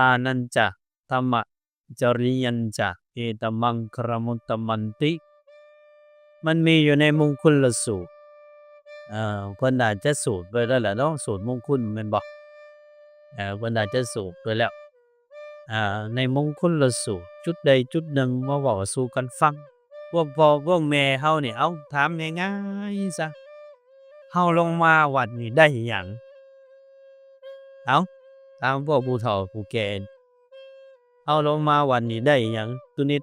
ານັນຈະ ທຳມະ ຈະລິຍັນຈະ ເອຕະມັງຄະລະມຸດຕະມັນຕິ ມັນມີຢູ່ໃນມຸງຄຸນລະສູດ. ເອີ ເພິ່ນອາດຈະສູດໄປແລ້ວລະເນາະ ສູດມຸງຄຸນແມ່ນບໍ່? ເອີ ເພິ່ນອາດຈະສູດໄປແລ້ວ. ເອີ ໃນມຸງຄຸນລະສູດ ຈຸດໃດຈຸດໜຶ່ງມາເວົ້າສູ່ກັນຟັງ. ພວກພໍ່ພວກແມ່ເຮົານີ້ ເອົາ ຖາມງ່າຍໆຊະ ເຮົາລົງມາວັດນີ້ໄດ້ຫຍັງ? ເອົາ ຖາມພວກຜູ້ເຖົ້າຜູ້ແກ່ ເຮົາລົງມາວັດນີ້ໄດ້ຫຍັງ? ຕຸນິດ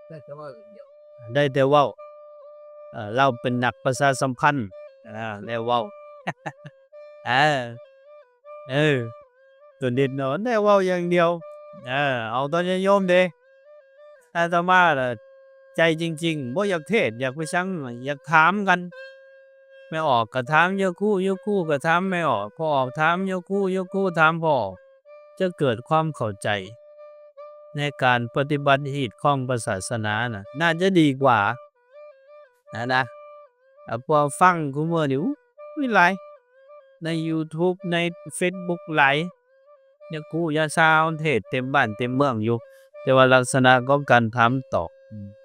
ໄດ້ແຕ່ເວົ້າ ໄດ້ແຕ່ເວົ້າ. ເອີ ລາວເປັນນັກປະຊາສຳພັນ ອາ ໄດ້ເວົ້າ ເອີ ເອີ ຕຸນິດເນາະ ໄດ້ເວົ້າຢ່າງດຽວ. ເອີ ເອົາຕອນຍາດໂຍມເດ້ ອາດຕະມາລະໃຈຈິງໆ ບໍ່ຢາກເທດ ຢາກໄປສັງ ຢາກຖາມກັນ. ແມ່ອອກກໍຖາມຍາຄູ ຍາຄູກໍຖາມແມ່ອອກ ພໍ່ອອກຖາມຍາຄູ ຍາຄູຖາມພໍ່ອອກ ຈະເກີດຄວາມເຂົ້າໃຈໃນການປະຕິບັດຮີດຄອງພະສາສະໜານະ ໜ້າຈະດີກວ່າຫັ້ນນະ. ເອົາ ເພາະຟັງຄູ່ມື້ນີ້ ໂອ້ຍ ຫຼາຍ ໃນຢູທູບ ໃນເຟສບຸກຫຼາຍ ຍາຄູຢາຊາເທດເຕັມບ້ານເຕັມເມືອງຢູ່ ແຕ່ວ່າລັກສະນະຂອງການຖາມຕອບ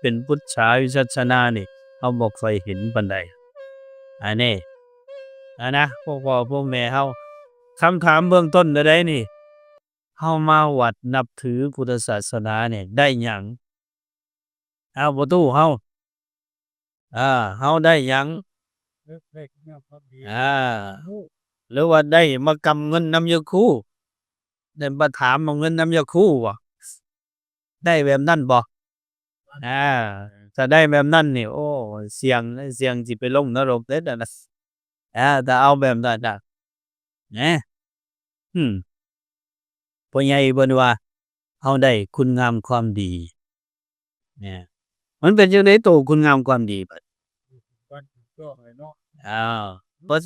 ເປັນພຸດສາວິສັດສະນານີ້ ເຮົາບໍ່ຄ່ອຍເຫັນປານໃດ. ອັນນີ້ ອັນນະ ພວກພໍ່ພວກແມ່ເຮົາ ຄຳຖາມເບື້ອງຕົ້ນໃດໆນີ້ ເຮົາມາວັດນັບຖືພຸດທະສາສະໜານີ້ໄດ້ຫຍັງ? ເອົາ ປະຕູເຮົາ ເອີ ເຮົາໄດ້ຫຍັງ? ເອີ ຫຼືວ່າໄດ້ມາກຳເງິນນຳຍາຄູ ໄດ້ມາຖາມເອົາເງິນນຳຍາຄູບໍ? ໄດ້ແບບນັ້ນບໍ? ອາ ຖ້າໄດ້ແບບນັ້ນນີ້ ໂອ້ ສ່ຽງ ສ່ຽງຊິໄປລົງນະລົກເດ້ ອາ ຖ້າເອົາແບບນັ້ນນະ ແນ ອືມ ພໍ່ໃຫຍ່ເພິ່ນວ່າ ເຮົາໄດ້ຄຸນງາມຄວາມດີ ແນ ມັນເປັນຈັ່ງໃດໂຕຄຸນງາມຄວາມດີບາດ? ອ້າວ ເພິ່ນ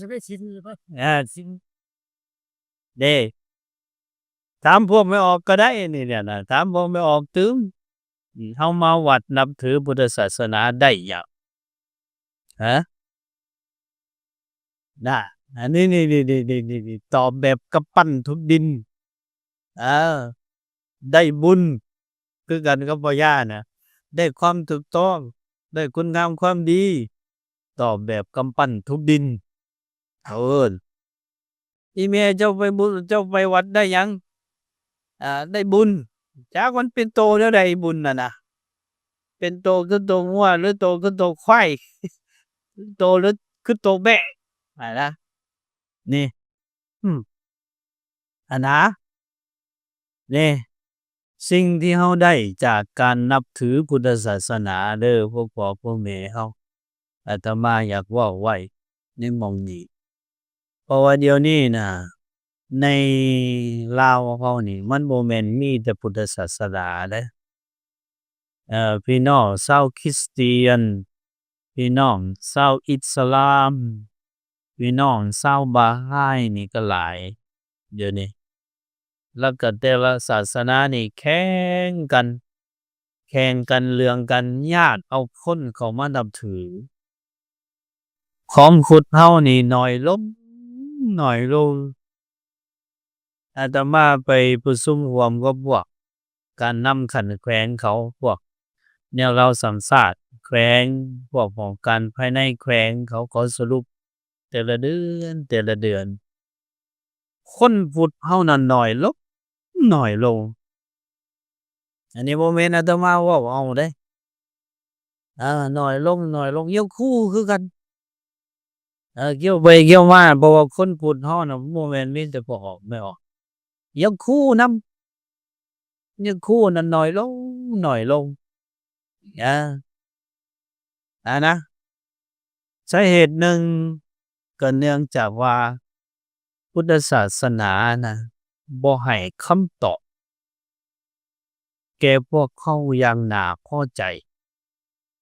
ເອີ ເດ້ ຖາມພວກແມ່ອອກກໍໄດ້ນີ້ນະ ຖາມພວກແມ່ອອກຕື່ມ ເຮົາມາວັດນັບຖືພຸດທະສາສະໜາໄດ້ຫຍັງ? ຮະ ນະ ອັນນີ້ ນີ້ ນີ້ ຕອບແບບກຳປັ້ນທຸບດິນ ເອີ ໄດ້ບຸນຄືກັນກັບພໍ່ຍ່ານະ ໄດ້ຄວາມຖືກຕ້ອງ ໄດ້ຄຸນງາມຄວາມດີ ຕອບແບບກຳປັ້ນທຸບດິນ ເອີ ອີແມ່ເຈົ້າໄປບຸນ ເຈົ້າໄປວັດໄດ້ຫຍັງ? ອາ ໄດ້ບຸນ. ຈັກມັນເປັນໂຕແນວໃດບຸນນັ້ນນະ? ເປັນໂຕຄືໂຕງົວ ຫຼືໂຕຄືໂຕຄວາຍ ໂຕ ຫຼືຄືໂຕແບ້ຫັ້ນນະ ນີ້ ອືມ ອັນນະ ນີ້ ສິ່ງທີ່ເຮົາໄດ້ຈາກການນັບຖືພຸດທະສາສະໜາເດີ ພວກພໍ່ພວກແມ່ເຮົາ ອາດຕະມາຢາກເວົ້າໄວ້ໃນໝ່ອງນີ້ ເພາະວ່າດຽວນີ້ນະ ໃນລາວເຮົານີ້ ມັນບໍ່ແມ່ນມີແຕ່ພຸດທະສາສະໜາເດ້ ເອີ ພີ່ນ້ອງຊາວຄຣິສຕຽນ ພີ່ນ້ອງຊາວອິດສະລາມ ພີ່ນ້ອງຊາວບາຮາຍນີ້ກໍຫຼາຍດຽວນີ້ ແລ້ວກໍແຕ່ລະສາສະໜານີ້ແຂ່ງກັນ ແຂ່ງກັນເລື່ອງການຍາດເອົາຄົນເຂົ້າມານັບຖື. ຂອງພຸດເຮົານີ້ໜ້ອຍລົງ ໜ້ອຍລົງ. ອາດຕະມາໄປປະຊຸມຮ່ວມກັບພວກການນຳຂັ້ນແຂວງເຂົາ ພວກແນວລາວສ້າງຊາດແຂວງ ພວກຫ້ອງການພາຍໃນແຂວງເຂົາ ເຂົາສະຫຼຸບແຕ່ລະເດືອນ ແຕ່ລະເດືອນ ຄົນພຸດເຮົານັ້ນໜ້ອຍລົງ ໜ້ອຍລົງ. ອັນນີ້ບໍ່ແມ່ນອາດຕະມາເວົ້າເອົາເດ້ ເອີ ໜ້ອຍລົງ ໜ້ອຍລົງ. ຍາຄູຄືກັນ ເອີ ກ່ຽວໄປກ່ຽວມາ ເພາະວ່າຄົນພຸດເຮົານະ ບໍ່ແມ່ນມີແຕ່ພໍ່ອອກແມ່ອອກ ຍາຄູນຳ ຍາຄູນັ້ນໜ້ອຍລົງ ໜ້ອຍລົງ ເອີ ອັນນະ ສາເຫດໜຶ່ງກໍເນື່ອງຈາກວ່າພຸດທະສາສະໜານະ ບໍ່ໃຫ້ຄຳຕອບແກ່ພວກເຮົາຢ່າງໜ້າພໍໃຈ.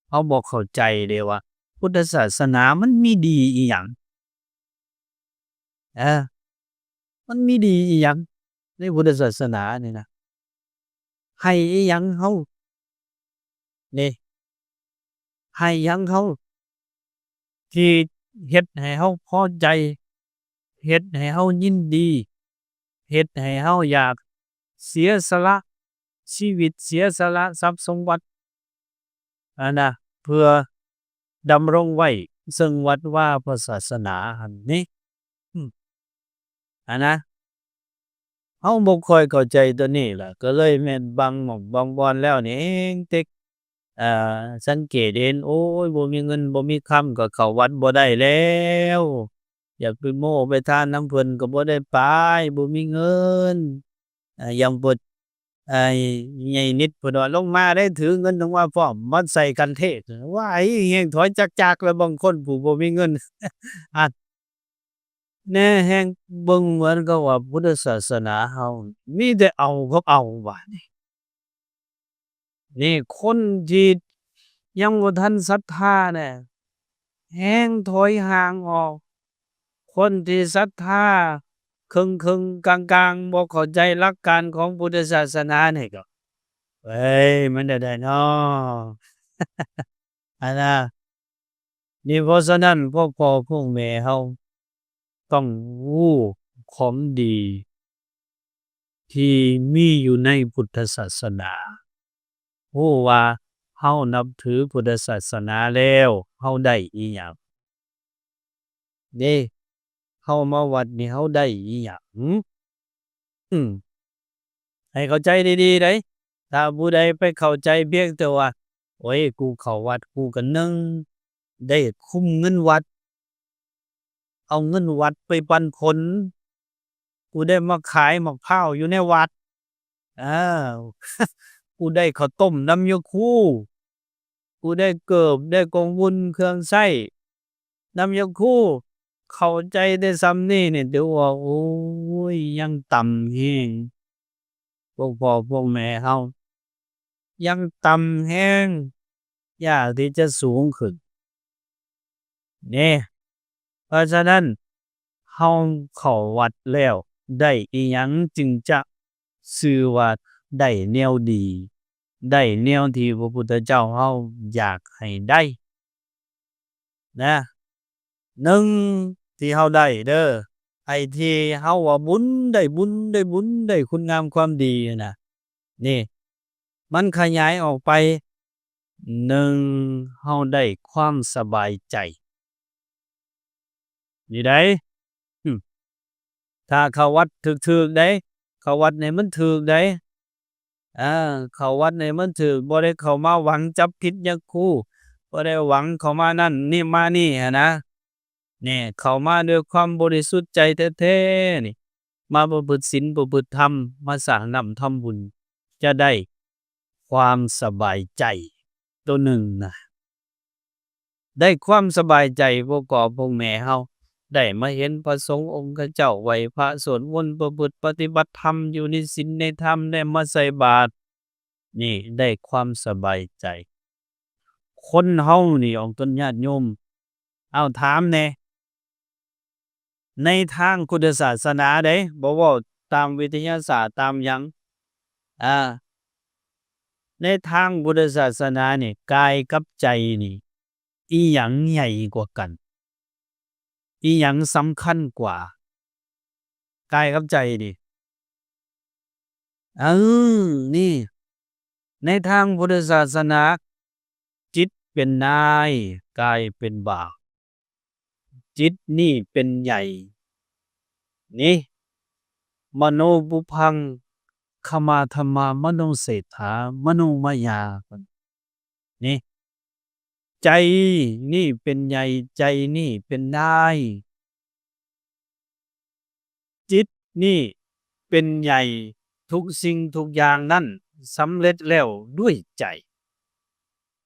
ເຮົາບໍ່ເຂົ້າໃຈເດ້ວ່າພຸດທະສາສະໜາມັນມີດີອີ່ຫຍັງ ເອີ ມັນມີດີອີ່ຫຍັງໃນພຸດທະສາສະໜານີ້ນະ ໃຫ້ອີ່ຫຍັງເຮົາ ນີ້ ໃຫ້ຫຍັງເຮົາ ທີ່ເຮັດໃຫ້ເຮົາພໍໃຈ ເຮັດໃຫ້ເຮົາຍິນດີ ເຮັດໃຫ້ເຮົາຢາກ ເສຍສະຫຼະຊີວິດ ເສຍສະຫຼະຊັບສົມບັດ ອັນນະ ເພື່ອດຳລົງໄວ້ເຊິ່ງວັດວາພະສາສະໜາຫັ້ນເດ ອືມ ອັນນະ ເຮົາບໍ່ຄ່ອຍເຂົ້າໃຈໂຕນີ້ລະ ກໍເລີຍແມ່ນບາງໝ່ອງບາງບ່ອນແລ້ວນີ້ແຮງເຕັກ ເອີ ສັງເກດເຫັນ ໂອ້ຍ ບໍ່ມີເງິນບໍ່ມີຄຳກໍເຂົ້າວັດບໍ່ໄດ້ແລ້ວ ຢາກໄປໂມ້ໄປທານນຳເພິ່ນກໍບໍ່ໄດ້ໄປ ບໍ່ມີເງິນ ອາ ຢ່າງເພິ່ນ ອາ ໃຫຍ່ນິດເພິ່ນວ່າ ລົງມາໄດ້ ຖືເງິນລົງມາພ້ອມ ມາໃສ່ກັນເທດ ວ້າຍ ແຮງຖອຍຈັກໆ ແລ້ວບາງຄົນຜູ້ບໍ່ມີເງິນ ອັນ ແນ່ແຮງເບິ່ງເໝືອນກັບວ່າພຸດທະສາສະໜາເຮົາມີແຕ່ເອົາກັບເອົາບາດນີ້ ນີ້ຄົນທີ່ຍັງບໍ່ທັນສັດທາແນ່ ແຮງຖອຍຫ່າງອອກ ຄົນທີ່ສັດທາເຄິ່ງໆ ກາງໆ ບໍ່ເຂົ້າໃຈຫຼັກການຂອງພຸດທະສາສະໜານີ້ກໍ ເອີຍ ມັນແນວໃດນໍ? ອັນນະ ນີ້ ເພາະສະນັ້ນ ພວກພໍ່ພວກແມ່ເຮົາຕ້ອງຮູ້ຂອງດີທີ່ມີຢູ່ໃນພຸດທະສາສະໜາ ຮູ້ວ່າເຮົານັບຖືພຸດທະສາສະໜາແລ້ວ ເຮົາໄດ້ອີ່ຫຍັງເດ້? ເຮົາມາວັດນີ້ເຮົາໄດ້ອີ່ຫຍັງ? ອືມ ໃຫ້ເຂົ້າໃຈດີໆເດ້ ຖ້າຜູ້ໃດໄປເຂົ້າໃຈພຽງແຕ່ວ່າ ໂອ້ຍ ກູເຂົ້າວັດ ກູກໍໜຶ່ງ ໄດ້ຄຸມເງິນວັດ ເອົາເງິນວັດໄປປັນຜົນ ກູໄດ້ມາຂາຍໝາກພ້າວຢູ່ໃນວັດ ເອີ ກູໄດ້ເຂົ້າຕົ້ມນຳຍາຄູ ກູໄດ້ເກີບ ໄດ້ກົງວຸ່ນເຄື່ອງໃຊ້ນຳຍາຄູ ເຂົ້າໃຈແຕ່ສ່ຳນີ້ນີ້ ຖືວ່າ ໂອ້ຍ ຍັງຕ່ຳແຮງ ພວກພໍ່ພວກແມ່ເຮົາ ຍັງຕ່ຳແຮງ ຢາກທີ່ຈະສູງຂຶ້ນເດ້. ເພາະສະນັ້ນ ເຮົາເຂົ້າວັດແລ້ວໄດ້ອີ່ຫຍັງ ຈຶ່ງຈະຊື່ວ່າໄດ້ແນວດີ ໄດ້ແນວທີ່ພະພຸດທະເຈົ້າເຮົາຢາກໃຫ້ໄດ້ນະ? ໜຶ່ງ ທີ່ເຮົາໄດ້ເດີ ໄອ້ທີ່ເຮົາວ່າບຸນ ໄດ້ບຸນ ໄດ້ບຸນ ໄດ້ຄຸນງາມຄວາມດີຫັ້ນນະ ນີ້ ມັນຂະຫຍາຍອອກໄປ ໜຶ່ງ ເຮົາໄດ້ຄວາມສະບາຍໃຈ ນີ້ໃດ໋ ອືມ ຖ້າເຂົ້າວັດຖືກໆໃດ໋ ເຂົ້າວັດໃຫ້ມັນຖືກໃດ໋ ເອີ ເຂົ້າວັດໃຫ້ມັນຖືກ ບໍ່ໄດ້ເຂົ້າມາຫວັງຈັບຜິດຍາຄູ ບໍ່ໄດ້ຫວັງເຂົ້າມານັ້ນນີ້ມານີ້ຫັ້ນນະ ແນ່ ເຂົ້າມາດ້ວຍຄວາມບໍລິສຸດໃຈແທ້ໆນີ້ ມາປະພຶດສິນປະພຶດທຳ ມາສ້າງນ້ຳທຳບຸນ ຈະໄດ້ຄວາມສະບາຍໃຈໂຕໜຶ່ງນະ ໄດ້ຄວາມສະບາຍໃຈ ພວກພໍ່ພວກແມ່ເຮົາ ໄດ້ມາເຫັນພະສົງອົງຄະເຈົ້າ ໄຫວ້ພະ ສວດມົນ ປະພຶດປະຕິບັດທຳ ຢູ່ໃນສິນໃນທຳ ໄດ້ມາໃສ່ບາດ ນີ້ໄດ້ຄວາມສະບາຍໃຈ. ຄົນເຮົານີ້ ອອກຕົນຍາດໂຍມ ເອົາ ຖາມແດ່ ໃນທາງພຸດທະສາສະໜາເດ້ ບໍ່ເວົ້າຕາມວິທະຍາສາດຕາມຫຍັງ ອາ ໃນທາງພຸດທະສາສະໜານີ້ ກາຍກັບໃຈນີ້ ອີຫຍັງໃຫຍ່ກວ່າກັນ? ອີຫຍັງສຳຄັນກວ່າ? ກາຍກັບໃຈນີ້ ເອີ ນີ້ ໃນທາງພຸດທະສາສະໜາ ຈິດເປັນນາຍ ກາຍເປັນບ່າວ ຈິດນີ້ເປັນໃຫຍ່ ນີ້ ມະໂນປຸພັງ ຄະມາທຳມາ ມະໂນເສດຖາ ມະໂນມາຍາ ນີ້ ໃຈນີ້ເປັນໃຫຍ່ ໃຈນີ້ເປັນນາຍ ຈິດນີ້ເປັນໃຫຍ່ ທຸກສິ່ງທຸກຢ່າງນັ້ນສຳເລັດແລ້ວດ້ວຍໃຈ.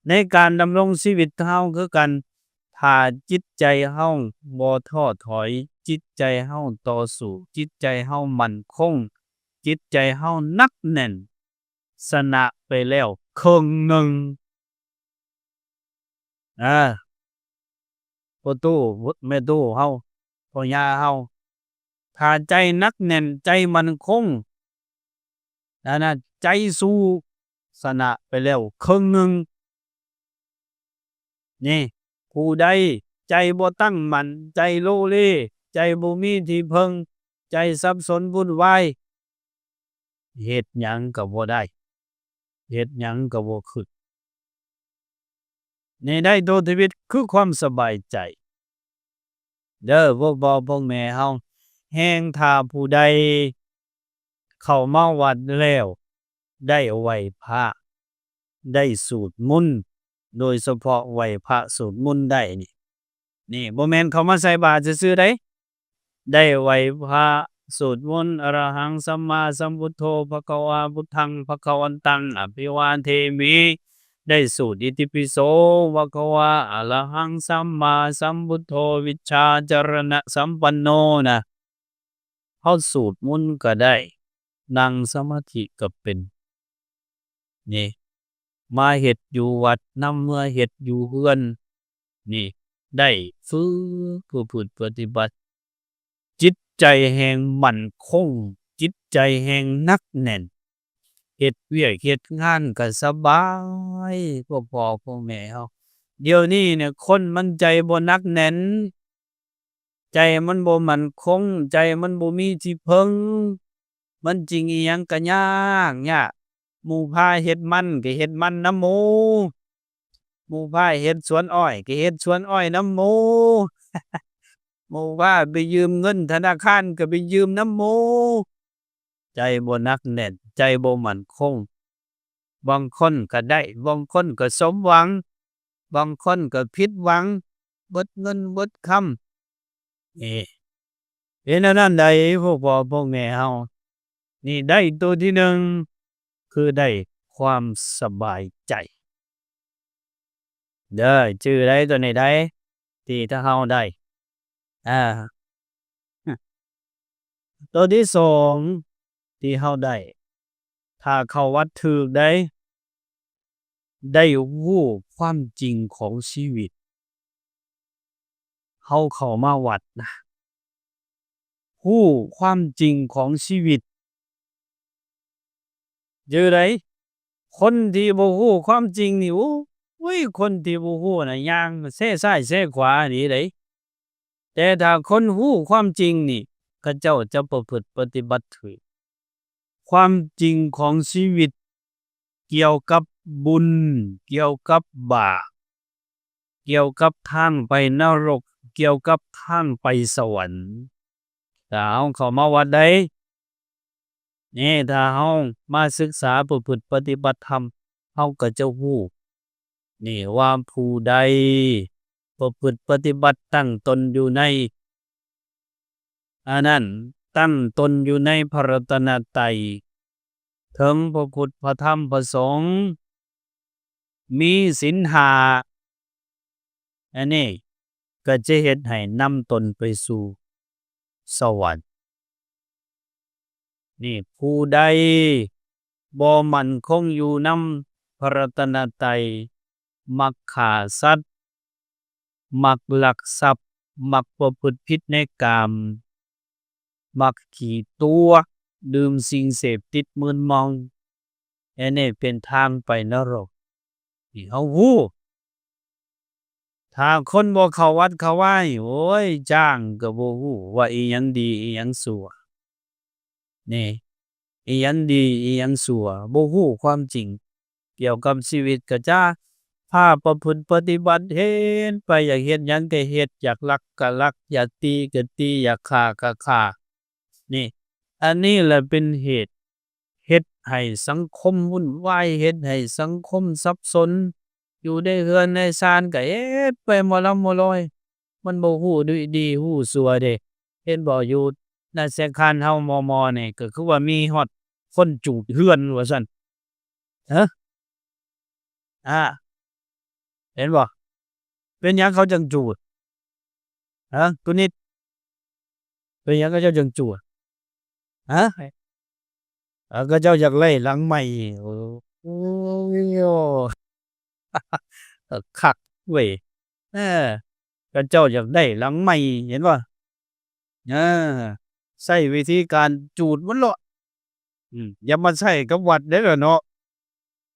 ໃນການດຳລົງຊີວິດເຮົາຄືກັນ, ຖ້າຈິດໃຈເຮົາບໍ່ທໍ້ຖອຍ, ຈິດໃຈເຮົາຕໍ່ສູ້, ຈິດໃຈເຮົາໝັ້ນຄົງ, ຈິດໃຈເຮົາໜັກແໜ້ນ, ຊະນະໄປແລ້ວເຄິ່ງໜຶ່ງ. ອາ ພໍ່ຕູ້ ແມ່ຕູ້ເຮົາ ພໍ່ຍ່າເຮົາ ຖ້າໃຈໜັກແໜ້ນ ໃຈໝັ້ນຄົງ ອັນນັ້ນ ໃຈສູ້ ຊະນະໄປແລ້ວເຄິ່ງໜຶ່ງ. ນີ້ ຜູ້ໃດໃຈບໍ່ຕັ້ງໝັ້ນ, ໃຈໂລເລ, ໃຈບໍ່ມີທີ່ເພິ່ງ, ໃຈສັບສົນວຸ່ນວາຍ, ເຮັດຫຍັງກໍບໍ່ໄດ້ ເຮັດຫຍັງກໍບໍ່ຂຶ້ນ. ໃນໃນໂຕຊີວິດຄືຄວາມສະບາຍໃຈເດີ ພວກພໍ່ພວກແມ່ເຮົາ. ແຮ່ງຖ້າຜູ້ໃດເຂົ້າມາວັດແລ້ວ ໄດ້ໄຫວ້ພະ ໄດ້ສູດມົນ ໂດຍສະເພາະໄຫວ້ພະສູດມົນໄດ້ນີ້ ນີ້ບໍ່ແມ່ນເຂົ້າມາໃສ່ບາດຊື່ໆໃດ ໄດ້ໄຫວ້ພະ ສູດມົນ ອະລະຫັງ ສຳມາສຳພຸດໂທ ພະຄະວາ ພຸດທັງ ພະຄະວັນຕັງ ອະພິວາເທມິ ໄດ້ສູດ ອິຕິປິໂສ ພະຄະວາ ອະລະຫັງ ສຳມາສຳພຸດໂທ ວິດຊາຈະລະນະສຳປັນໂນນະ. ເຮົາສູດມົນກໍໄດ້ ນັ່ງສະມາທິກໍເປັນ ນີ້ ມາເຮັດຢູ່ວັດນຳ ເມືອເຮັດຢູ່ເຮືອນນີ້ ໄດ້ຝຶກປະພຶດປະຕິບັດ ຈິດໃຈແຮ່ງໝັ້ນຄົງ ຈິດໃຈແຮ່ງໜັກແໜ້ນ ເຮັດວຽກເຮັດງານກໍສະບາຍ ພວກພໍ່ພວກແມ່ເຮົາ. ດຽວນີ້ນະ ຄົນມັນໃຈບໍ່ໜັກແໜ້ນ ໃຈມັນບໍ່ໝັ້ນຄົງ ໃຈມັນບໍ່ມີທີ່ເພິ່ງ ມັນຈິງອີ່ຫຍັງກະຍາກຍາກ. ໝູ່ພາເຮັດມັນກະເຮັດມັນນຳໝູ່ ໝູ່ພາເຮັດສວນອ້ອຍກະເຮັດສວນອ້ອຍນຳໝູ່ ໝູ່ພາໄປຢືມເງິນທະນາຄານກະໄປຢືມນຳໝູ່. ໃຈບໍ່ໜັກແໜ້ນ ໃຈບໍ່ໝັ້ນຄົງ ບາງຄົນກໍໄດ້ ບາງຄົນກໍສົມຫວັງ ບາງຄົນກໍຜິດຫວັງ ເບິດເງິນເບິດຄຳ. ເອີ ເປັນແນວນັ້ນໃດ ພວກພໍ່ພວກແມ່ເຮົາ ນີ້ໄດ້ໂຕທີໜຶ່ງ ຄືໄດ້ຄວາມສະບາຍໃຈເດີ ຈື່ໄດ້ໂຕນີ້ໃດ ທີ່ຖ້າເຮົາໄດ້ ອາ ໂຕທີສອງທີ່ເຮົາໄດ້ ຖ້າເຂົ້າວັດຖືກໃດ ໄດ້ຮູ້ຄວາມຈິງຂອງຊີວິດ. ເຮົາເຂົ້າມາວັດນະ ຮູ້ຄວາມຈິງຂອງຊີວິດ. ເຈີໃດ ຄົນທີ່ບໍ່ຮູ້ຄວາມຈິງນີ້ ໂອ້ຍ ຄົນທີ່ບໍ່ຮູ້ນະ ຍ່າງແຊຊ້າຍແຊຂວານີ້ເດ້. ແຕ່ຖ້າຄົນຮູ້ຄວາມຈິງນີ້ ເຂົາເຈົ້າຈະປະພຶດປະຕິບັດຖືກ. ຄວາມຈິງຂອງຊີວິດ ກ່ຽວກັບບຸນ ກ່ຽວກັບບາບ ກ່ຽວກັບທາງໄປນະລົກ ກ່ຽວກັບທາງໄປສະຫວັນ. ຖ້າເຮົາເຂົ້າມາວັດໃດ ນີ້ ຖ້າເຮົາມາສຶກສາປະພຶດປະຕິບັດທຳ ເຮົາກໍຈະຮູ້ ນີ້ ວ່າຜູ້ໃດປະພຶດປະຕິບັດຕັ້ງຕົນຢູ່ໃນ ອັນນັ້ນ ຕັ້ງຕົນຢູ່ໃນພະລັດຕະນະໄຕ ເຖິງພະພຸດ ພະທຳ ພະສົງ ມີສິນຫ້າ ອັນນີ້ກໍຈະເຮັດໃຫ້ນຳຕົນໄປສູ່ສະຫວັນ. ນີ້ ຜູ້ໃດບໍ່ໝັ້ນຄົງຢູ່ນຳພະລັດຕະນະໄຕ ມັກຂ້າສັດ ມັກລັກຊັບ ມັກປະພຶດຜິດໃນກາມ ມັກຂີ້ຕົວະ ດື່ມສິ່ງເສບຕິດມຶນເມົາ ອັນນີ້ເປັນທາງໄປນະລົກ ທີ່ເຮົາຮູ້. ຖ້າຄົນບໍ່ເຂົ້າວັດເຂົ້າວານີ້ ໂອ້ຍ ຊ້າງກໍບໍ່ຮູ້ວ່າອີ່ຫຍັງດີອີ່ຫຍັງຊົ່ວ ນີ້ ອີ່ຫຍັງດີອີ່ຫຍັງຊົ່ວ ບໍ່ຮູ້ຄວາມຈິງກ່ຽວກັບຊີວິດ ກໍຈະພາປະພຶດປະຕິບັດ ເຮັດໄປ ຢາກເຮັດຫຍັງກໍເຮັດ ຢາກລັກກໍລັກ ຢາກຕີກໍຕີ ຢາກຂ້າກໍຂ້າ. ນີ້ ອັນນີ້ແຫຼະເປັນເຫດ ເຮັດໃຫ້ສັງຄົມວຸ້ນວາຍ ເຮັດໃຫ້ສັງຄົມສັບສົນ ຢູ່ໃນເຮືອນໃນຊານກໍເຮັດໄປໝໍລຳໝໍລອຍ ມັນບໍ່ຮູ້ດີຮູ້ຊົ່ວເດ້. ເຫັນບໍ່ ຢູ່ໃນແຊງຄານເຮົາມໍ່ໆນີ້ ກໍຄືວ່າມີຮອດຄົນຈູດເຮືອນວ່າຊັ້ນ ເອີ ອາ ເຫັນບໍ່? ເປັນຫຍັງເຂົາຈັ່ງຈູດ? ຮະ ຕຸນິດ ເປັນຫຍັງເຂົາເຈົ້າຈຶ່ງຈູດ? ຮະ ເອີ ເຂົາເຈົ້າຢາກໄດ້ຫຼັງໃໝ່. ໂອ້ ຄັກເວີຍ ເອີ ເຂົາເຈົ້າຢາກໄດ້ຫຼັງໃໝ່ ເຫັນບໍ່? ເອີ ໃຊ້ວິທີການຈູດມັນໂລດ. ອືມ ຢ່າມາໃຊ້ກັບວັດເດ້ລະເນາະ.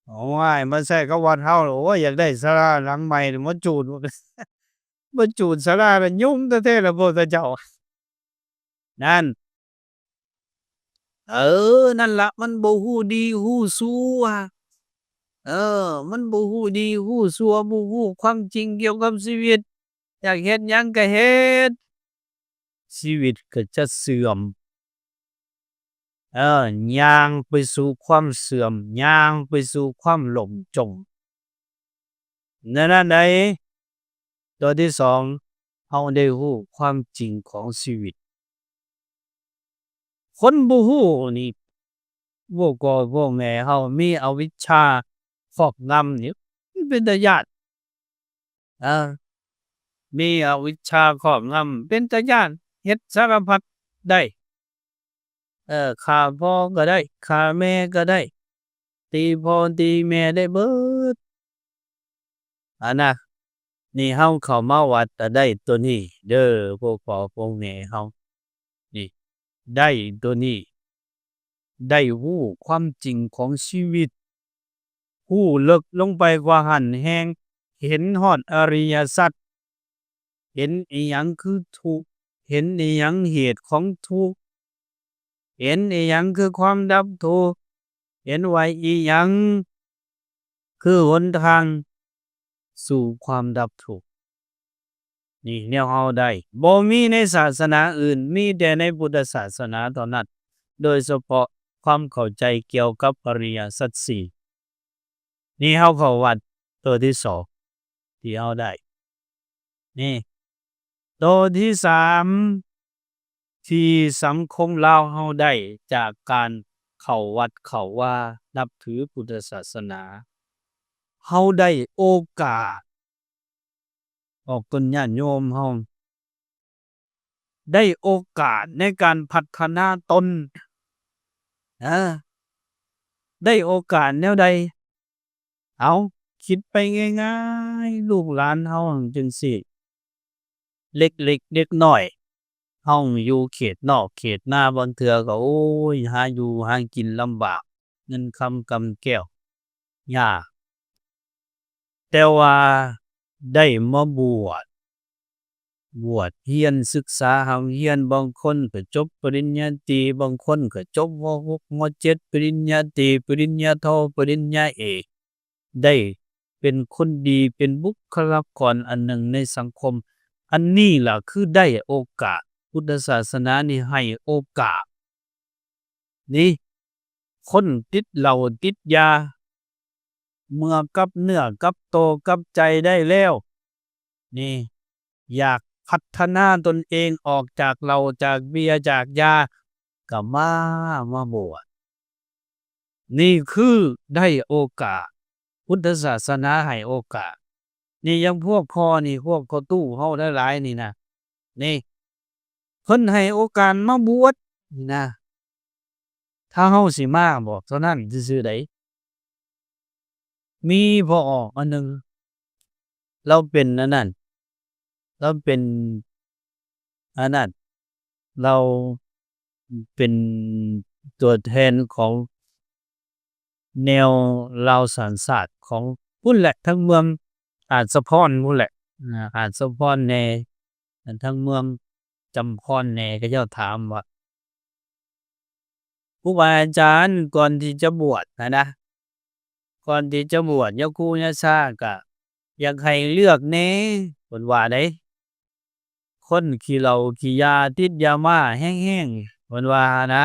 ໂອ້ຍ ມາໃຊ້ກັບວັດເຮົາ ໂອ້ຍ ຢາກໄດ້ສາລາຫຼັງໃໝ່ ມາຈູດ ມາຈູດສາລາລະຍຸ່ງແທ້ໆລະພວກເຈົ້າ. ນັ້ນ ເອີ ນັ້ນລະ ມັນບໍ່ຮູ້ດີຮູ້ຊົ່ວ. ເອີ ມັນບໍ່ຮູ້ດີຮູ້ຊົ່ວ ບໍ່ຮູ້ຄວາມຈິງກ່ຽວກັບຊີວິດ. ຢາກເຮັດຫຍັງກະເຮັດ, ຊີວິດກະຈະເສື່ອມ. ເອີ ຍ່າງໄປສູ່ຄວາມເສື່ອມ, ຍ່າງໄປສູ່ຄວາມລົ້ມຈົມ. ແນວນັ້ນໃດ ຕົວທີສອງ ເຮົາໄດ້ຮູ້ຄວາມຈິງຂອງຊີວິດ. ຄົນບໍ່ຮູ້ນີ້ ພວກພໍ່ພວກແມ່ເຮົາມີອະວິດຊາຄອບງຳນີ້ ມັນເປັນຕາຢ້ານ. ເອີ ມີອະວິດຊາຄອບງຳ ເປັນຕາຢ້ານ ເຮັດສາລະພັດໄດ້. ເອີ ຂ້າພໍ່ກະໄດ້ ຂ້າແມ່ກະໄດ້ ຕີພໍ່ຕີແມ່ໄດ້ເບີດ. ອັນນະ ນີ້ເຮົາເຂົ້າມາວັດກະໄດ້ໂຕນີ້ເດີ ພວກພໍ່ພວກແມ່ເຮົາ ນີ້ ໄດ້ໂຕນີ້ ໄດ້ຮູ້ຄວາມຈິງຂອງຊີວິດ ຮູ້ເລິກລົງໄປກວ່າຫັ້ນແຮງ ເຫັນຮອດອະລິຍະສັດ ເຫັນອີ່ຫຍັງຄືທຸກ ເຫັນອີ່ຫຍັງເຫດຂອງທຸກ ເຫັນອີ່ຫຍັງຄືຄວາມດັບທຸກ ເຫັນວ່າອີ່ຫຍັງຄືຫົນທາງສູ່ຄວາມດັບທຸກ. ນີ້ແນວເຮົາໄດ້ ບໍ່ມີໃນສາສະໜາອື່ນ ມີແຕ່ໃນພຸດທະສາສະໜາເທົ່ານັ້ນ ໂດຍສະເພາະຄວາມເຂົ້າໃຈກ່ຽວກັບອະລິຍະສັດສີ່. ນີ້ເຮົາເຂົ້າວັດໂຕທີສອງທີ່ເຮົາໄດ້. ນີ້ ໂຕທີສາມ ທີ່ສັງຄົມລາວເຮົາໄດ້ຈາກການເຂົ້າວັດເຂົ້າວາ ນັບຖືພຸດທະສາສະໜາ, ເຮົາໄດ້ໂອກາດ ອອກຕົນຍາດໂຍມເຮົາ ໄດ້ໂອກາດໃນການພັດທະນາຕົນ. ເອີ ໄດ້ໂອກາດແນວໃດ? ເອົາ ຄິດໄປງ່າຍໆ ລູກຫຼານເຮົາຈັ່ງຊີ້ ເລັກໆ ເດັກນ້ອຍ ເຮົາຢູ່ເຂດນອກເຂດນາ ບາງເທື່ອກະ ໂອ້ຍ ຫາຢູ່ຫາກິນລຳບາກ ເງິນຄຳກຳແກ້ວຍາກ. ແຕ່ວ່າໄດ້ມາບວດ ບວດຮຽນສຶກສາຮ່ຳຮຽນ ບາງຄົນກະຈົບປະລິນຍາຕີ ບາງຄົນກະຈົບ ມ. ຫົກ ມ. ເຈັດ ປະລິນຍາຕີ ປະລິນຍາໂທ ປະລິນຍາເອກ ໄດ້ເປັນຄົນດີ ເປັນບຸກຄະລາກອນອັນໜຶ່ງໃນສັງຄົມ. ອັນນີ້ລະຄືໄດ້ໂອກາດ ພຸດທະສາສະໜານີ້ໃຫ້ໂອກາດ. ນີ້ ຄົນຕິດເຫຼົ້າຕິດຢາ ເມື່ອກັບເນື້ອກັບໂຕກັບໃຈໄດ້ແລ້ວ ນີ້ ຢາກພັດທະນາຕົນເອງອອກຈາກເຫຼົ້າຈາກເບຍຈາກຢາ ກະມາ ມາບວດ. ນີ້ຄືໄດ້ໂອກາດ ພຸດທະສາສະໜາໃຫ້ໂອກາດ. ນີ້ຢ່າງພວກພໍ່ນີ້ ພວກພໍ່ຕູ້ເຮົາຫຼາຍໆນີ້ນະ ນີ້ ເພິ່ນໃຫ້ໂອກາດມາບວດນີ້ນະ. ຖ້າເຮົາຊິມາບອກເທົ່ານັ້ນຊື່ໆໃດ. ມີພໍ່ອອກອັນໜຶ່ງ ລາວເປັນອັນນັ້ນ ລາວເປັນອັນນັ້ນ ລາວເປັນຕົວແທນຂອງແນວລາວສ້າງຊາດຂອງພຸ້ນແຫຼະ ທາງເມືອງອາດສະພອນພຸ້ນແຫຼະ ອາດສະພອນແດ່ ທາງເມືອງຈຳພອນແດ່ ເຂົາເຈົ້າຖາມວ່າ ຄູບາອາຈານ ກ່ອນທີ່ຈະບວດຫັ້ນນະ ກ່ອນທີ່ຈະບວດຍາຄູຍາຊາ ກະຢາກໃຫ້ເລືອກແດ່ ເພິ່ນວ່າເດ້. ຄົນຂີ້ເຫຼົ້າຂີ້ຢາ ຕິດຢາມ້າແຮງໆ ເພິ່ນວ່າຫັ້ນນະ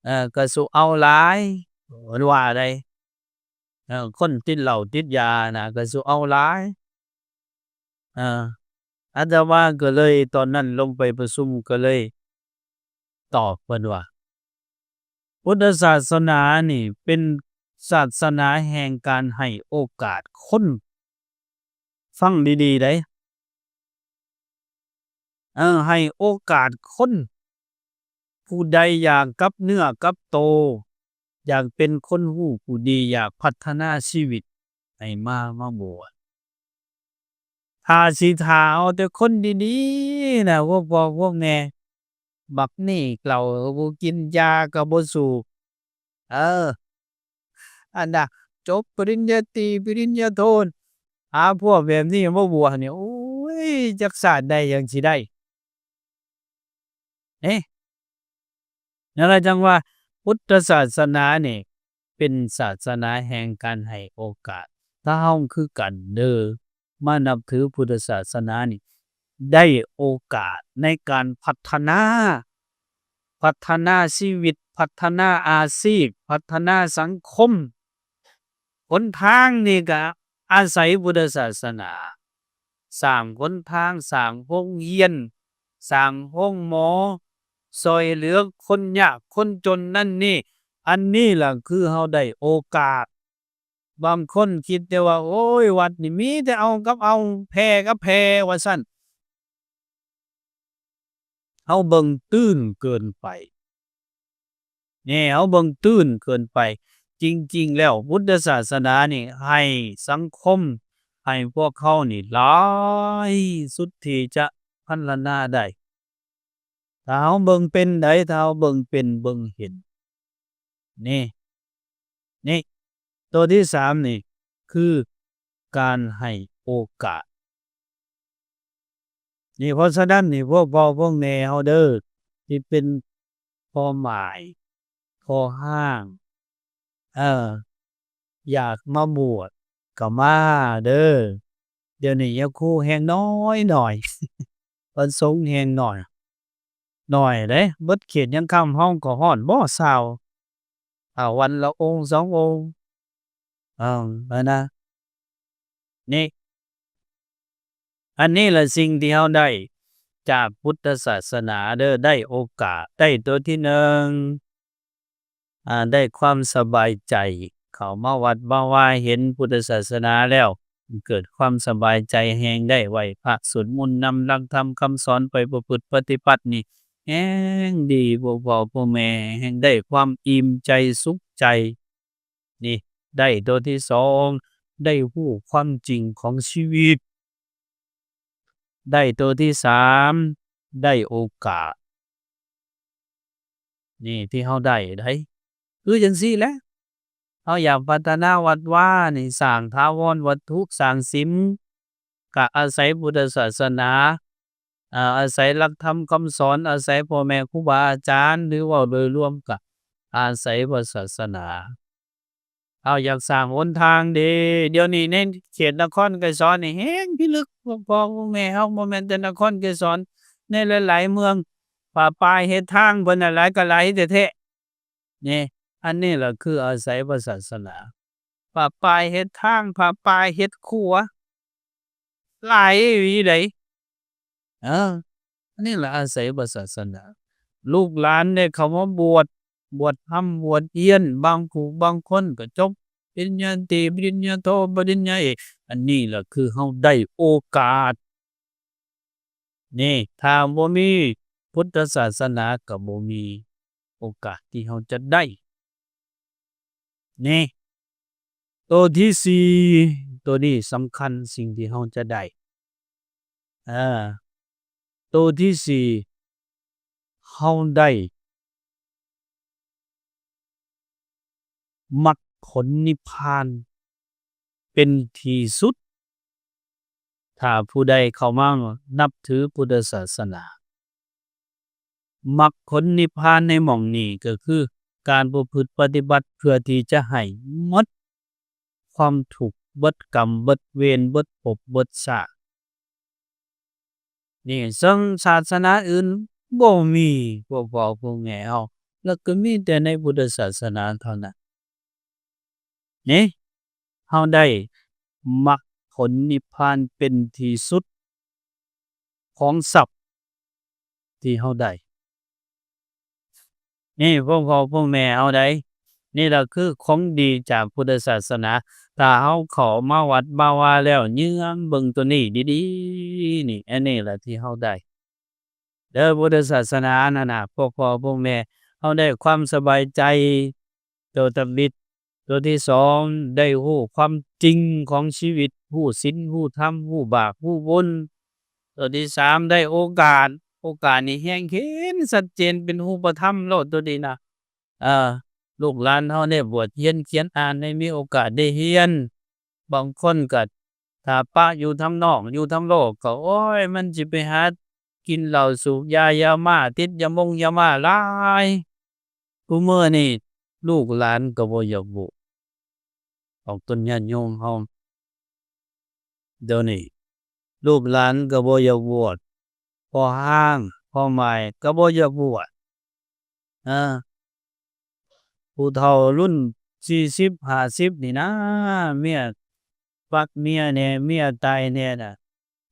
ເອີ ກະສູ່ເອົາຫຼາຍ ເພິ່ນວ່າໄດ໋. ເອີ ຄົນຕິດເຫຼົ້າຕິດຢານະ ກະສູ່ເອົາຫຼາຍ. ເອີ ອາດຕະມາກະເລີຍ ຕອນນັ້ນລົງໄປປະຊຸມກະເລີຍຕອບເພິ່ນວ່າ ພຸດທະສາສະໜານີ້ເປັນສາສະໜາແຫ່ງການໃຫ້ໂອກາດຄົນ. ຟັງດີໆເດ້. ເອີ ໃຫ້ໂອກາດຄົນ ຜູ້ໃດຢາກກັບເນື້ອກັບໂຕ ຢາກເປັນຄົນຮູ້ຜູ້ດີ ຢາກພັດທະນາຊີວິດ ໃຫ້ມາ ມາບວດ. ຖ້າຊິຖ້າເອົາແຕ່ຄົນດີໆນະ ພວກພໍ່ພວກແມ່ ບັກນີ້ເຫຼົ້າກະບໍ່ກິນ ຢາກະບໍ່ສູບ ເອີ ອັນນະ ຈົບປະລິນຍາຕີ ປະລິນຍາໂທ ຫາພວກແບບນີ້ມາບວດນີ້ ໂອ້ຍ ຈັກຊາດໃດຈັ່ງຊິໄດ້ ເອີ. ນັ້ນລະຈັ່ງວ່າພຸດທະສາສະໜານີ້ເປັນສາສະໜາແຫ່ງການໃຫ້ໂອກາດ. ຖ້າເຮົາຄືກັນເດີ ມານັບຖືພຸດທະສາສະໜານີ້ ໄດ້ໂອກາດໃນການພັດທະນາ, ພັດທະນາຊີວິດ, ພັດທະນາອາຊີບ, ພັດທະນາສັງຄົມ. ຫົນທາງນີ້ກະອາໄສພຸດທະສາສະໜາ, ສ້າງຫົນທາງ, ສ້າງໂຮງຮຽນ, ສ້າງໂຮງໝໍ, ຊ່ອຍເຫຼືອຄົນຍາກຄົນຈົນນັ້ນນີ້. ອັນນີ້ລະຄືເຮົາໄດ້ໂອກາດ. ບາງຄົນຄິດແຕ່ວ່າ ໂອ້ຍ ວັດນີ້ມີແຕ່ເອົາກັບເອົາ, ແຜ່ກັບແຜ່ ວ່າຊັ້ນ. ເຮົາເບິ່ງຕື້ນເກີນໄປ. ແນ່ ເຮົາເບິ່ງຕື້ນເກີນໄປ. ຈິງໆແລ້ວ ພຸດທະສາສະໜານີ້ໃຫ້ສັງຄົມ, ໃຫ້ພວກເຮົານີ້ຫຼາຍສຸດທີ່ຈະພັນລະນາໄດ້. ຖ້າເຮົາເບິ່ງເປັນໃດ, ຖ້າເຮົາເບິ່ງເປັນເບິ່ງເຫັນ. ນີ້ ນີ້ ໂຕທີສາມນີ້ຄືການໃຫ້ໂອກາດ. ນີ້ ເພາະສະນັ້ນນີ້ ພວກພໍ່ພວກແມ່ເຮົາເດີ ທີ່ເປັນພໍ່ໝ້າຍ ພໍ່ຮ້າງ ເອີ ຢາກມາບວດກໍມາເດີ. ດຽວນີ້ຍາຄູແຮ່ງໜ້ອຍໆ ພະສົງແຮ່ງໜ້ອຍ ໜ້ອຍເດ້. ເບິດເຂດຍາງຄຳເຮົາກໍຮອດບໍ່ ຊາວ ເອົາວັນລະອົງສອງອົງ. ເອີ ອັນນະ ນີ້ ອັນນີ້ລະສິ່ງທີ່ເຮົາໄດ້ຈາກພຸດທະສາສະໜາເດີ, ໄດ້ໂອກາດ, ໄດ້ໂຕທີໜຶ່ງ ອາ ໄດ້ຄວາມສະບາຍໃຈ, ເຂົ້າມາວັດມາວາເຫັນພຸດທະສາສະໜາແລ້ວ ເກີດຄວາມສະບາຍໃຈ, ແຮ່ງໄດ້ໄຫວ້ພະສວດມົນນຳຫຼັກທຳຄຳສອນໄປປະພຶດປະຕິບັດນີ້ ແຮ່ງດີ ພວກພໍ່ພວກແມ່ ແຮ່ງໄດ້ຄວາມອີ່ມໃຈສຸກໃຈ. ນີ້ ໄດ້ໂຕທີສອງ ໄດ້ຮູ້ຄວາມຈິງຂອງຊີວິດ. ໄດ້ໂຕທີສາມ ໄດ້ໂອກາດ. ນີ້ທີ່ເຮົາໄດ້ໄດ໋ ຄືຈັ່ງຊີ້ແຫຼະ. ເຮົາຢາກພັດທະນາວັດວານີ້ ສ້າງຖາວອນວັດຖຸ ສ້າງສິມ ກະອາໄສພຸດທະສາສະໜາ, ອາ ອາໄສຫຼັກທຳຄຳສອນ, ອາໄສພໍ່ແມ່ຄູບາອາຈານ ຫຼືເວົ້າໂດຍລວມກະອາໄສພະສາສະໜາ. ເຮົາຢາກສ້າງຫົນທາງເດ. ດຽວນີ້ໃນເຂດນະຄອນໄກສອນນີ້ແຮງພິລຶກ ພວກພໍ່ພວກແມ່ເຮົາ ບໍ່ແມ່ນແຕ່ນະຄອນໄກສອນ ໃນຫຼາຍໆເມືອງ ປະປາຍເຮັດທາງເພິ່ນນະຫຼາຍກໍຫຼາຍແທ້ໆ. ນີ້ ອັນນີ້ລະຄືອາໄສພະສາສະໜາ. ປະປາຍເຮັດທາງ, ປະປາຍເຮັດຂົວ ຫຼາຍອີ່ຫຼີໃດ໋. ເອີ ອັນນີ້ລະອາໄສພະສາສະໜາ. ລູກຫຼານໄດ້ເຂົ້າມາບວດ, ບວດທຳ, ບວດຮຽນ, ບາງຜູ້ບາງຄົນກໍຈົບປະລິນຍາຕີ, ປະລິນຍາໂທ, ປະລິນຍາເອກ. ອັນນີ້ລະຄືເຮົາໄດ້ໂອກາດ. ນີ້ ຖ້າບໍ່ມີພຸດທະສາສະໜາ ກໍບໍ່ມີໂອກາດທີ່ເຮົາຈະໄດ້. ນີ້ ໂຕທີສີ່ ໂຕນີ້ສຳຄັນ ສິ່ງທີ່ເຮົາຈະໄດ້ ເອີ ໂຕທີສີ່ ເຮົາໄດ້ ມັກຜົນນິບພານເປັນທີ່ສຸດ. ຖ້າຜູ້ໃດເຂົ້າມານັບຖືພຸດທະສາສະໜາ, ມັກຜົນນິບພານໃນໝ່ອງນີ້ກໍຄືການປະພຶດປະຕິບັດເພື່ອທີ່ຈະໃຫ້ໝົດຄວາມທຸກ, ເບິດກຳ, ເບິດເວນ, ເບິດພົບ, ເບິດຊາດ. ນີ້ ເຊິ່ງສາສະໜາອື່ນບໍ່ມີ ພວກພໍ່ພວກແມ່ເຮົາ ແລ້ວກໍມີແຕ່ໃນພຸດທະສາສະໜາເທົ່ານັ້ນ. ນີ້ ເຮົາໄດ້ມັກຜົນນິບພານເປັນທີ່ສຸດຂອງຊັບທີ່ເຮົາໄດ້. ນີ້ ພວກພໍ່ພວກແມ່ເຮົາໃດ໋ ນີ້ລະຄືຂອງດີຈາກພຸດທະສາສະໜາ. ຖ້າເຮົາເຂົ້າມາວັດມາວາແລ້ວ ເຍືອງເບິ່ງໂຕນີ້ດີໆ ນີ້ ອັນນີ້ລະທີ່ເຮົາໄດ້ເດີ ພຸດທະສາສະໜານັ້ນນະ ພວກພໍ່ພວກແມ່ ເຮົາໄດ້ຄວາມສະບາຍໃຈ ໂຕທຳອິດ. ໂຕທີສອງ ໄດ້ຮູ້ຄວາມຈິງຂອງຊີວິດ, ຮູ້ສິນ, ຮູ້ທຳ, ຮູ້ບາບ, ຮູ້ບຸນ. ໂຕທີສາມ ໄດ້ໂອກາດ, ໂອກາດນີ້ແຮງເຫັນຊັດເຈນເປັນຮູບປະທຳໂລດໂຕນີ້ນະ. ເອີ ລູກຫຼານເຮົາໄດ້ບວດຮຽນຂຽນອ່ານ ໄດ້ມີໂອກາດໄດ້ຮຽນ. ບາງຄົນກໍຖ້າປະຢູ່ທາງນອກ ຢູ່ທາງໂລກກໍ ໂອ້ຍ ມັນຊິໄປຫາກິນເຫຼົ້າສູບຢາ ຢາມ້າ ຕິດຢາມົງຢາມ້າຫຼາຍ. ຄູ່ມື້ນີ້ລູກຫຼານກໍບໍ່ຢາກບວດ ອອກຕົນຍາດໂຍມເຮົາ ດຽວນີ້ລູກຫຼານກໍບໍ່ຢາກບວດ, ພໍ່ຮ້າງພໍ່ໝ້າຍກໍບໍ່ຢາກບວດ. ເອີ ຜູ້ເຖົ້າລຸ້ນສີ່ສິບຫ້າສິບນີ້ນະ ເມຍປັກເມຍແດ່ ເມຍຕາຍແດ່ນະ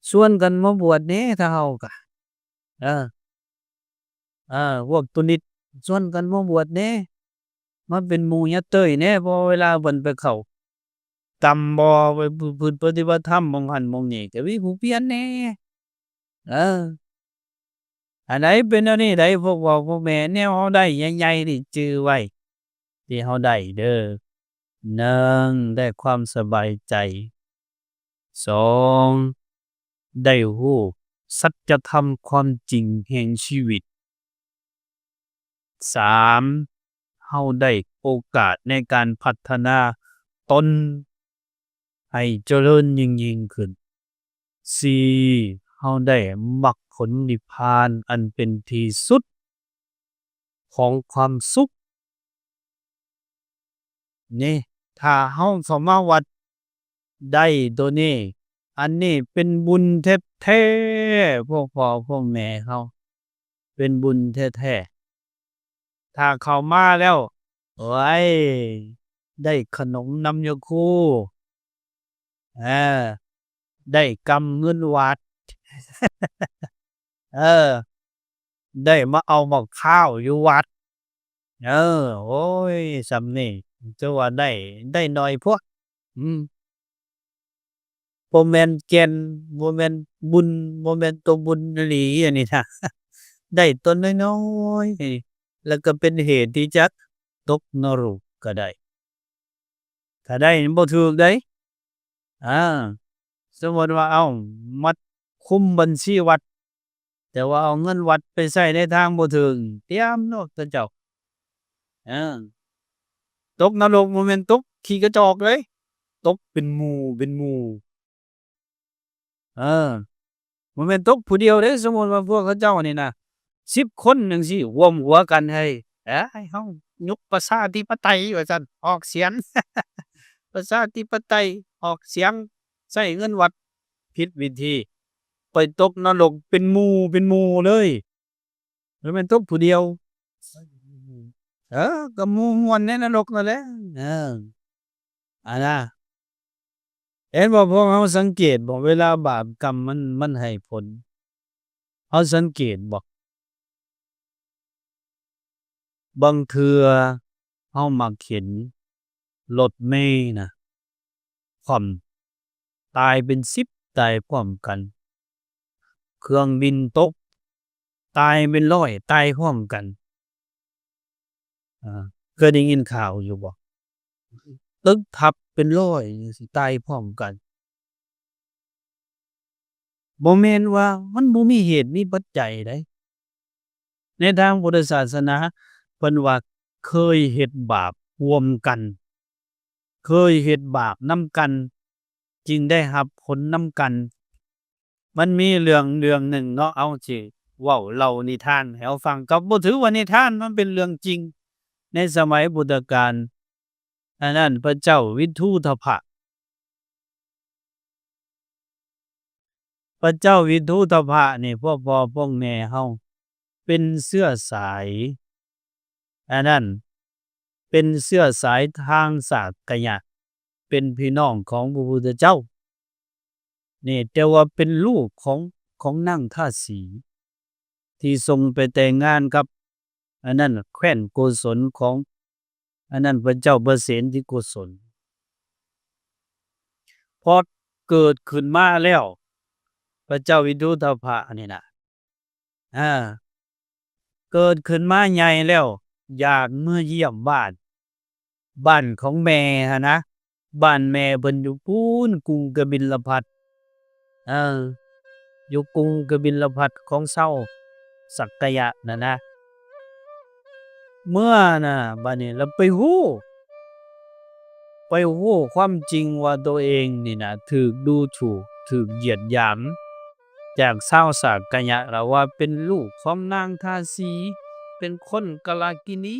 ຊວນກັນມາບວດແດ່ ຖ້າເຮົາກະ ເອີ ເອີ ພວກຕຸນິດຊວນກັນມາບວດແດ່ ມາເປັນໝູ່ຍາເຕີຍແດ່ ເພາະເວລາເພິ່ນໄປເຂົ້າກຳບໍ່ ໄປປະພຶດປະຕິບັດທຳໝ່ອງຫັ້ນໝ່ອງນີ້ ກໍມີຜູ້ປ່ຽນແດ່. ເອີ ອັນໃດເປັນແນວນີ້ໃດ ພວກພໍ່ພວກແມ່ ແນວເຮົາໄດ້ໃຫຍ່ໆນີ້ຈື່ໄວ້ ທີ່ເຮົາໄດ້ເດີ ໜຶ່ງ ໄດ້ຄວາມສະບາຍໃຈ, ສອງ ໄດ້ຮູ້ສັດຈະທຳຄວາມຈິງແຫ່ງຊີວິດ, ສາມ ເຮົາໄດ້ໂອກາດໃນການພັດທະນາຕົນໃຫ້ຈະເລີນຍິ່ງໆຂຶ້ນ, ສີ່ ເຮົາໄດ້ມັກຜົນນິບພານອັນເປັນທີ່ສຸດຂອງຄວາມສຸກ. ນີ້ ຖ້າເຮົາເຂົ້າມາວັດໄດ້ໂຕນີ້ ອັນນີ້ເປັນບຸນແທ້ໆ ພວກພໍ່ພວກແມ່ເຮົາ ເປັນບຸນແທ້ໆ. ຖ້າເຂົ້າມາແລ້ວ ໂອ້ຍ ໄດ້ຂະໜົມນຳຍາຄູ ເອີ ໄດ້ກຳເງິນວັດ ເອີ ໄດ້ມາເອົາໝາກພ້າວຢູ່ວັດ ເອີ ໂອ້ຍ ສ່ຳນີ້ຖືວ່າໄດ້ ໄດ້ໜ້ອຍໂພດ ອືມ ບໍ່ແມ່ນແກ່ນ ບໍ່ແມ່ນບຸນ ບໍ່ແມ່ນໂຕບຸນອີ່ຫຼີອັນນີ້ນະ ໄດ້ໂຕນ້ອຍໆ ແລ້ວກໍເປັນເຫດທີ່ຈະຕົກນະລົກກໍໄດ້. ຖ້າໄດ້ມັນບໍ່ຖືກເດ້ ອາ ສົມມຸດວ່າ ເອົາ ມາຄຸມບັນຊີວັດ ແຕ່ວ່າເອົາເງິນວັດໄປໃຊ້ໃນທາງບໍ່ຖືກ ຕຽມໂລດເຂົາເຈົ້າ ເອີ ຕົກນະລົກບໍ່ແມ່ນຕົກຂີ້ກະຈອກເດ້ ຕົກເປັນໝູ່ເປັນໝູ່ ເອີ ບໍ່ແມ່ນຕົກຜູ້ດຽວເດ້. ສົມມຸດວ່າພວກເຂົາເຈົ້ານີ້ນະ ສິບຄົນຈັ່ງຊີ້ ຮ່ວມຫົວກັນໃຫ້ ເອີ ໃຫ້ເຮົາຍົກປະຊາທິປະໄຕວ່າຊັ້ນ ອອກສຽງ ປະຊາທິປະໄຕ ອອກສຽງ ໃຊ້ເງິນວັດຜິດວິທີ ໄປຕົກນະລົກເປັນໝູ່ເປັນໝູ່ເລີຍ. ບໍ່ແມ່ນຕົກຜູ້ດຽວ ເອີ ກໍໝູ່ມ່ວນໃນນະລົກນັ້ນແຫຼະ ເອີ ອັນນະ ເຫັນບໍ່? ພວກເຮົາສັງເກດບໍ່ ເວລາບາບກຳມັນ ມັນໃຫ້ຜົນ ເຮົາສັງເກດບໍ່? ບາງເທື່ອເຮົາມັກເຫັນລົດເມນະ ຄວ່ຳ ຕາຍເປັນສິບ ຕາຍພ້ອມກັນ, ເຄື່ອງບິນຕົກ ຕາຍເປັນຮ້ອຍ ຕາຍພ້ອມກັນ. ເຄີຍໄດ້ຍິນຂ່າວຢູ່ບໍ່? ຕຶກທັບເປັນຮ້ອຍ ຕາຍພ້ອມກັນ. ບໍ່ແມ່ນວ່າມັນບໍ່ມີເຫດມີປັດໄຈໃດ. ໃນທາງພຸດທະສາສະໜາ ເພິ່ນວ່າເຄີຍເຮັດບາບຮ່ວມກັນ, ເຄີຍເຮັດບາບນຳກັນ ຈຶ່ງໄດ້ຮັບຜົນນຳກັນ. ມັນມີເລື່ອງ ເລື່ອງໜຶ່ງເນາະ ເອົາ ຊິເວົ້າເລົ່ານິທານໃຫ້ເຮົາຟັງ ກໍບໍ່ຖືວ່ານິທານ ມັນເປັນເລື່ອງຈິງ. ໃນສະໄໝພຸດທະການ ອັນນັ້ນ ພະເຈົ້າວິທູດທະພະ ພະເຈົ້າວິທູດທະພະນີ້ ພວກພໍ່ພວກແມ່ເຮົາເປັນເຊື້ອສາຍ ອັນນັ້ນ ເປັນເຊື້ອສາຍທາງສາກກະຍະ ເປັນພີ່ນ້ອງຂອງພະພຸດທະເຈົ້ານີ້ ແຕ່ວ່າເປັນລູກຂອງ ຂອງນາງທາສີ ທີ່ສົ່ງໄປແຕ່ງງານກັບ ອັນນັ້ນ ແຄວ້ນໂກສົນຂອງ ອັນນັ້ນ ພະເຈົ້າປະເສນທິໂກສົນ. ພໍເກີດຂຶ້ນມາແລ້ວ ພະເຈົ້າວິທູດທະພະນີ້ນະ ອາ ເກີດຂຶ້ນມາໃຫຍ່ແລ້ວ ຢາກເມືອຢ້ຽມບ້ານ ບ້ານຂອງແມ່ຫັ້ນນະ ບ້ານແມ່ເພິ່ນຢູ່ພຸ້ນ ກຸງກະບິນລະພັດ ເອີ ຢູ່ກຸງກະບິນລະພັດຂອງຊາວສັກກະຍະນັ້ນນະ ເມືອນະ ບາດນີ້ລະໄປຮູ້ ໄປຮູ້ຄວາມຈິງວ່າໂຕເອງນີ້ນະ ຖືກດູຖູກ ຖືກຢຽດຫຍາມຈາກຊາວສາກກະຍະ ລະວ່າເປັນລູກຂອງນາງທາສີ ເປັນຄົນກາລະກິນີ.